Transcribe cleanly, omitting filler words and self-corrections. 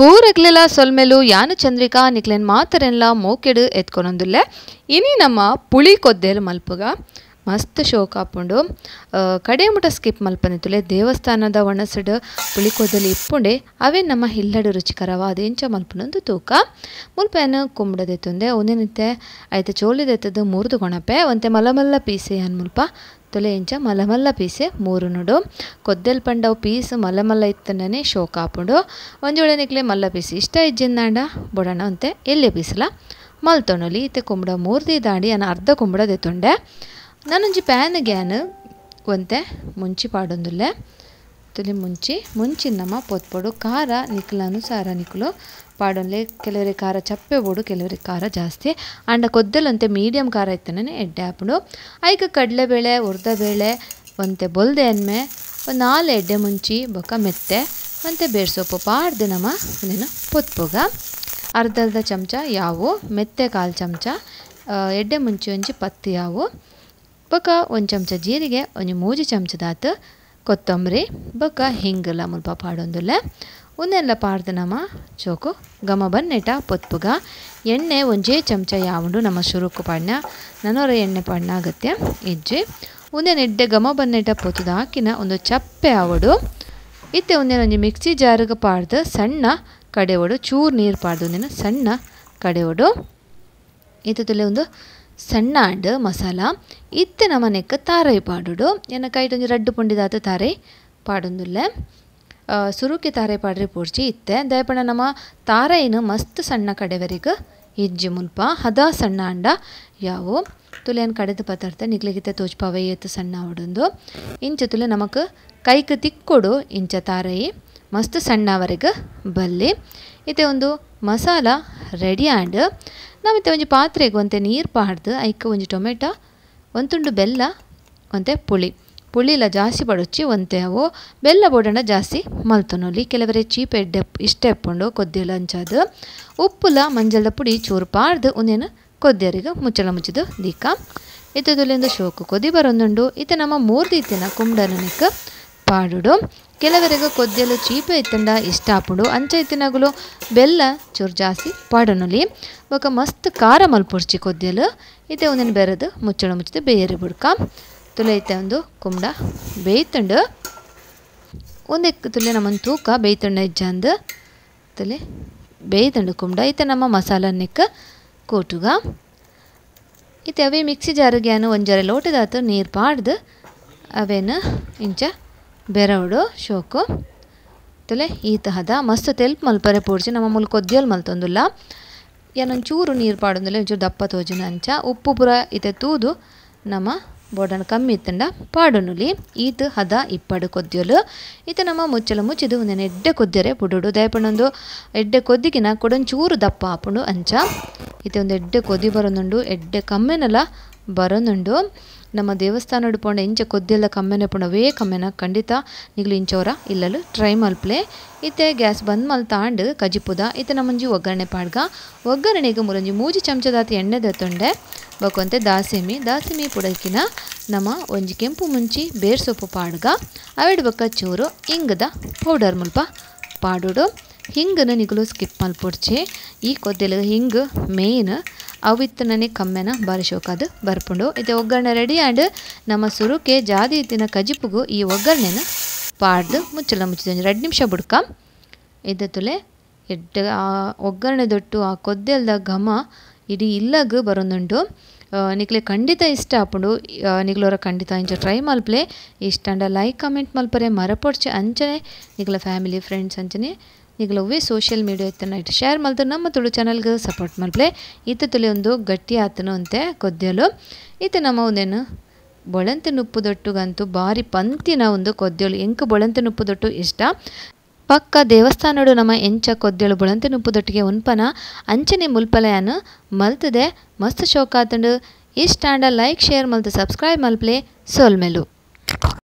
ಪೂರಗ್ಲೆಲ ಸೊಲ್ಮೆಲು ಯಾನು ಚಂದ್ರಿಕಾ ನಿಕ್ಲೆನ್ ಮಾತರೆನ್ಲ ಮೋಕೆಡು ಎತ್ಕೊನೊಂದುಲ್ಲೆ. ಇನಿ ನಮ್ಮ ಪುಳಿ ಕೊದ್ದೆಲು ಮಲ್ಪುಗ ಮಸ್ತ್ ಶೋಕ ಆಪುಂಡು. ಕಡೆ ಮುಟ ಸ್ಕಿಪ್ ಮಲ್ಪನಿತ್ತುಲೆ ದೇವಸ್ಥಾನದ ಒಣಸುಡು ಪುಳಿ ಕೊದ್ದೆಲು ಇಪ್ಪುಂಡೆ ಅವೇ ನಮ್ಮ ಇಲ್ಲಡು ರುಚಿಕರವಾದ ಎಂಚ ಮಲ್ಪುನಂದು ತೂಕ. ಮುಲ್ಪೇನು ಕುಂಬಡದೆತ್ತುಂದೆ ಒಂದಿನಿತ್ತೆ ಐತ ಚೋಲಿದೆತ್ತದು ಮೂರ್ದು ಕೊಣಪೆ ಒಂತೆ ಮಲ್ಲ ಪೀಸೆ ಅನ್ ಮುಲ್ಪ ತೊಲೆ ಇಂಚ ಮಲ್ಲ ಪೀಸೆ ಮೂರು ನೋಡು. ಕೊದ್ದೆಲ್ ಪಂಡವು ಪೀಸ್ ಮಲ್ಲ ಇತ್ತನೇ ಶೋಕ ಆಪುಂಡು. ಒಂಜೊಳೆ ನಿಕ್ಲೆ ಮಲ್ಲ ಪೀಸ್ ಇಷ್ಟ ಇಜ್ಜಿಂದಾಂಡ ಬೊಡಣ ಅಂತೆ ಎಲ್ಲೆ ಪೀಸಲ ಮಲ್ತೊಣಲಿ. ಇತ್ತೆ ಕುಂಬಡ ಮೂರ್ದಿ ದಾಂಡಿ ಅನ್ನ ಅರ್ಧ ಕುಂಬಡ ದೆತ್ತುಂಡೆ. ನಾನೊಂಜಿ ಪ್ಯಾನ್ ಗ್ಯಾನ್ ಒಂತೆ ಮುಂಚಿ ಪಾಡೊಂದುಲ್ಲೆ. ತುಲಿ ಮುಂಚಿ ಮುಂಚಿ ನಮ್ಮ ಪೊತ್ಪೊಡು. ಖಾರ ನಿಕ್ಲನುಸಾರ ನಿಕ್ಲು ಪಾಡೊನ್ಲೆ. ಕೆಲವರಿಗೆ ಖಾರ ಚಪ್ಪೆ ಬೋಡು, ಕೆಲವರಿಗೆ ಖಾರ ಜಾಸ್ತಿ. ಆಂಡ ಕೊದ್ದೆಲಂತೆ ಮೀಡಿಯಂ ಖಾರ ಇತ್ತನೇ ಎಡ್ಡೆ ಆಪುಂಡು. ಐಕ ಕಡಲೆಬೇಳೆ ಉರ್ದಬೇಳೆ ಒಂತೆ ಬೊಲ್ದೆ ಎನ್ಮೆ ಒಂದು 4 ಎಡ್ಡೆ ಮುಂಚಿ ಬೊಕ್ಕ ಮೆತ್ತೆ ಒಂತೆ ಬೇರ್ಸೊಪ್ಪು ಪಾಡ್ದು ನಮ್ಮ ಒಂದೇನು ಪೊತ್ಪುಗ. ಅರ್ಧ ಅರ್ಧ ಚಮಚ ಯಾವು ಮೆತ್ತೆ 1/4 ಚಮಚ ಎಡ್ಡೆ ಮುಂಚಿ ಒಂಜಿ 10 ಯಾವು ಬೊಕ್ಕ 1 ಚಮಚ ಜೀರಿಗೆ ಒಂಜಿ 3 ಚಮಚದಾತು ಕೊತ್ತಂಬರಿ ಬೊಕ್ಕ ಹಿಂಗಲ ಮುಲ್ಪ ಪಾಡೊಂದುಲ್ಲೆ. ಉಂದೆಲ್ಲ ಪಾಡ್ದು ನಮ್ಮ ಚೋಕು ಗಮ ಬನ್ನೆಟ ಪೊತ್ಪುಗ. ಎಣ್ಣೆ ಒಂಜೇ ಚಮಚ ಯಾವುಂಡು ನಮ್ಮ ಶುರುಕು ಪಾಡ್ನ ನನೊರ ಎಣ್ಣೆ ಪಾಡ್ನ ಅಗತ್ಯ ಇಜ್ಜಿ. ಉಂದೆನ ಎಡ್ಡೆ ಗಮ ಬನ್ನೆಟ ಪೊತ್ತುದ ಹಾಕಿನ ಒಂದು ಚಪ್ಪೆ ಆವಡು. ಇತ್ತೆ ಒಂದೇನ ಒಂಜಿ ಮಿಕ್ಸಿ ಜಾರುಗ ಪಾಡ್ದು ಸಣ್ಣ ಕಡೆವಡು, ಚೂರು ನೀರು ಪಾಡ್ದು ಒಂದೇನ ಸಣ್ಣ ಕಡೆವಡು. ಇತ್ತುಲೆ ಒಂದು ಸಣ್ಣ ಅಂಡ್ ಮಸಾಲ. ಇತ್ತೆ ನಮ್ಮ ನೆಕ್ಕ ತಾರೈ ಪಾಡುಡು. ಎನ್ನ ಕೈಟ್ ಒಂಜಿ ರಡ್ಡು ಪುಂಡಿದಾತ ತಾರೈ ಪಾಡೊಂದುಲ್ಲೆ. ಸುರುಕೆ ತಾರೈ ಪಾಡ್ರಿ ಪೂರ್ಚಿ. ಇತ್ತೆ ದಯಪಣ ನಮ್ಮ ತಾರೈನು ಮಸ್ತ್ ಸಣ್ಣ ಕಡೆವರೆಗೆ ಇಜ್ಜಿ ಮುಲ್ಪ ಹದ ಸಣ್ಣ ಅಂಡ ಯಾವು ತುಲೆಯನ್ನು ಕಡೆದು ಪದಾರ್ಥ ನಿಗ್ಲಿಗಿತ್ತೆ ತೋಚ್ಪಾವೆ ಏತು ಸಣ್ಣ ಅವಡೊಂದು. ಇಂಚ ತುಲೆ ನಮಕ್ ಕೈಕ್ ತಿಕ್ಕೊಡು ಇಂಚ ತಾರೈ ಮಸ್ತ್ ಸಣ್ಣವರೆಗೆ ಬಲ್ಲಿ. ಇತ್ತೆ ಒಂದು ಮಸಾಲ ರೆಡಿ ಆಂಡ್. ನಾವಿತ್ತೆ ಒಂಜಿ ಪಾತ್ರೆಗೆ ಒಂತೆ ನೀರು ಪಾಡ್ದು ಐಕ್ ಒಂಜಿ ಟೊಮೆಟೊ ಒಂದು ತುಂಡು ಬೆಲ್ಲ ಒಂತೆ ಪುಳಿ ಪುಳಿಲ ಜಾಸ್ತಿ ಪಡೊಚ್ಚಿ ಒಂತೆ ಅವು ಬೆಲ್ಲ ಬೋಡಂಡ ಜಾಸ್ತಿ ಮಲ್ತೊನೊಲಿ. ಕೆಲವರೆ ಚೀಪ್ ಎಡ್ಡೆ ಇಷ್ಟ ಎಪ್ಪುಂಡು ಕೊದ್ದೆಲ ಅಂಚಾದು. ಉಪ್ಪುಲ ಮಂಜಲ್ದ ಪುಡಿ ಚೂರು ಪಾಡ್ದು ಒಂದೇನು ಕೊದ್ದೆರಿಗೆ ಮುಚ್ಚಳ ಮುಚ್ಚಿದು ದೀಕ. ಇತ್ತದೊಲಿಂದು ಶೋಕು ಕೊದಿ ಬರೊಂದುಂಡು. ಇತ್ತೆ ನಮ್ಮ ಮೂರ್ದಿ ಇತ್ತಿನ ಕುಂಬಡನಕ್ಕೆ ಪಾಡುಡು. ಕೆಲವರಿಗೆ ಕೊದ್ದೆಲು ಚೀಪೆ ಇತ್ತಂಡ ಇಷ್ಟ ಆಪುಂಡು. ಅಂಚ ಇತ್ತಿನಗುಲು ಬೆಲ್ಲ ಚೂರು ಜಾಸ್ತಿ ಪಾಡೊನೊಲಿ. ಬೊಕ ಮಸ್ತ್ ಖಾರ ಮಲ್ಪೊಡ್ಚಿ ಕೊದ್ದೆಲು. ಇತ್ತೆ ಒಂದೇನು ಬೆರೆದು ಮುಚ್ಚಳ ಮುಚ್ಚಿದು ಬೇಯರಿ ಬುಡ್ಕ. ತುಲೆ ಇತ್ತೆ ಒಂದು ಕುಂಬಡ ಬೇಯ್ತುಂಡು. ಒಂದೇ ತುಲೆ ನಮ್ಮನ್ನು ತೂಕ ಬೇಯ್ತುಂಡ ಇಜ್ಜಂದು ತುಲೆ ಬೇಯ್ತುಂಡು ಕುಂಬಡ. ಇತ್ತೆ ನಮ್ಮ ಮಸಾಲನ್ನೆಕ್ಕ ಕೂಟುಗ. ಇತ್ತೆ ಅವೇ ಮಿಕ್ಸಿ ಜಾರಿಗೆ ಒಂಜರೆ ಲೋಟದಾತು ನೀರು ಪಾಡ್ದು ಅವೇನು ಇಂಚ ಬೆರವಡು ಶೋಕು. ತುಲೆ ಈತ ಹದ ಮಸ್ತ್ ತೆಲ್ಪ್ ಮಲ್ಪರೆ ಪೂರ್ಚಿ. ನಮ್ಮ ಮುಲ್ ಕೊದ್ದಿಯಲ್ ಮಲ್ತೊಂದುಲ್ಲ. ಏನೊಂದು ಚೂರು ನೀರು ಪಾಡೊಂದುಲ್ಲ ಒಂಚೂರು ದಪ್ಪ ತೋಜುನ ಅಂಚ. ಉಪ್ಪು ಪೂರ ಇತ್ತೆ ತೂದು ನಮ್ಮ ಬೋಡಣ ಕಮ್ಮಿ ಇತ್ತಂಡ ಪಾಡೊನುಲಿ. ಈತ ಹದ ಇಪ್ಪಡು ಕೊದ್ದಿಯಲು. ಈತ ನಮ್ಮ ಮುಚ್ಚಲ ಮುಚ್ಚಿದು ಒಂದೇನು ಎಡ್ಡೆ ಕೊದ್ದರೆ ಬುಡುಡು. ದಯಪಣ್ಣೊಂದು ಎಡ್ಡೆ ಕೊದ್ದಿಗಿನ ಕೊಡೊಂಚೂರು ದಪ್ಪ ಆಪುಂಡು ಅಂಚ. ಇತ್ತೆ ಒಂದು ಎಡ್ಡೆ ಕೊದಿ ಬರೊಂದುಂಡು, ಎಡ್ಡೆ ಕಮ್ಮೆನೆಲ್ಲ ಬರೊಂದುಂಡು. ನಮ್ಮ ದೇವಸ್ಥಾನ ಪೋಂಡ ಇಂಚ ಕೊದ್ದೆಲ್ಲ ಕಮ್ಮೆನೆ ಪುಂಡವೇ ಕಮ್ಮೆನ ಖಂಡಿತ ನಿಗ್ಲು ಇಂಚವರ ಇಲ್ಲಲು ಟ್ರೈ ಮಲ್ಪ್ಲೆ. ಇತ್ತೆ ಗ್ಯಾಸ್ ಬಂದ್ ಮಲ್ತಾಂಡು ಕಜಿಪುದ. ಇತ್ತೆ ನಮ್ಮಂಜಿ ಒಗ್ಗರಣೆ ಪಾಡ್ಗ. ಒಗ್ಗರಣೆಗೆ ಮುರಂಜಿ 3 ಚಮಚದಾತ ಎಣ್ಣೆ ದತ್ತೊಂಡೆ ಬೊಕೊಂತೆ ದಾಸಿಮಿ ದಾಸಿಮಿ ಪುಡಕಿನ ನಮ್ಮ ಒಂಜಿ ಕೆಂಪು ಮುಂಚಿ ಬೇರ್ ಸೊಪ್ಪು ಪಾಡ್ಗ. ಅವೆಡ್ ಬೊಕ್ಕ ಚೂರು ಇಂಗದ ಪೌಡರ್ ಮುಲ್ಪ ಪಾಡುಡು. ಹಿಂಗನ ನಿಗುಲು ಸ್ಕಿಪ್ ಮಲ್ಪೊಡ್ಚಿ. ಈ ಕೊದ್ದೆಲು ಹಿಂಗ್ ಮೇನ್ ಅವಿತ್ತನೇ ಕಮ್ಮೆನ ಬಾರಿ ಶೋಕಾದು ಬರ್ಪುಂಡು. ಇತ್ತೆ ಒಗ್ಗರಣೆ ರೆಡಿ ಆಂಡ್ ನಮ್ಮ ಸುರುಕೆ ಜಾದಿ ಇತ್ತಿನ ಕಜಿಪುಗು ಈ ಒಗ್ಗರಣೆನ ಪಾಡ್ದು ಮುಚ್ಚಲ ಮುಚ್ಚಿದ ಒಂಜಿ 2 ನಿಮಿಷ ಬುಡ್ಕ. ಇದ್ದ ತುಲೆ ಎಡ್ಡೆ ಆ ಒಗ್ಗರಣೆ ದೊಟ್ಟು ಆ ಕೊದ್ದೆಲ್ದ ಘಮ ಇಡೀ ಇಲ್ಲಗ್ ಬರೊಂದುಂಡು. ನಿಕ್ಲೆ ಖಂಡಿತ ಇಷ್ಟ ಆಪುಂಡು. ನಿಗ್ಲೋರ ಖಂಡಿತ ಇಂಚ ಟ್ರೈ ಮಲ್ಪ್ಲೆ. ಇಷ್ಟ ಲೈಕ್ ಕಮೆಂಟ್ ಮಲ್ಪರೆ ಮರಪೊಡ್ಚಿ. ಅಂಚನೆ ನಿಗ್ಲ ಫ್ಯಾಮಿಲಿ ಫ್ರೆಂಡ್ಸ್ ಅಂಚನೆ ನಿಗ್ಲವೇ ಸೋಷಿಯಲ್ ಮೀಡಿಯಾ ಇತ್ತನ ಇಟ್ಟು ಶೇರ್ ಮಲ್ತು ನಮ್ಮ ತುಳು ಚಾನಲ್ಗೆ ಸಪೋರ್ಟ್ ಮಲ್ಪ್ಲೆ. ಇತ್ತ ತುಲೆ ಒಂದು ಗಟ್ಟಿ ಆತನು ಅಂತೆ ಕೊದ್ದೆಲು. ಇತ್ತ ನಮ್ಮ ಒಂದೇನು ಬೊಳಂತೆ ನುಪ್ಪು ದೊಟ್ಟುಗಂತೂ ಬಾರಿ ಪಂತಿನ ಒಂದು ಕೊದ್ದೆಲು. ಎಂಕ್ ಬೊಳಂತೆ ನುಪ್ಪು ದೊಟ್ಟು ಇಷ್ಟ. ಪಕ್ಕ ದೇವಸ್ಥಾನಡು ನಮ್ಮ ಎಂಚ ಕೊದ್ದೆಳು ಬೊಳಂತೆ ನುಪ್ಪು ದೊಟ್ಟಿಗೆ ಉನ್ಪನ ಅಂಚನೆ ಮುಲ್ಪಲೆಯನ್ನು ಮಲ್ತದೆ. ಮಸ್ತ್ ಶೋಕಾತಂಡು. ಇಷ್ಟ ಲೈಕ್ ಶೇರ್ ಮಲ್ತು ಸಬ್ಸ್ಕ್ರೈಬ್ ಮಲ್ಪ್ಲೆ. ಸೋಲ್ಮೆಲು.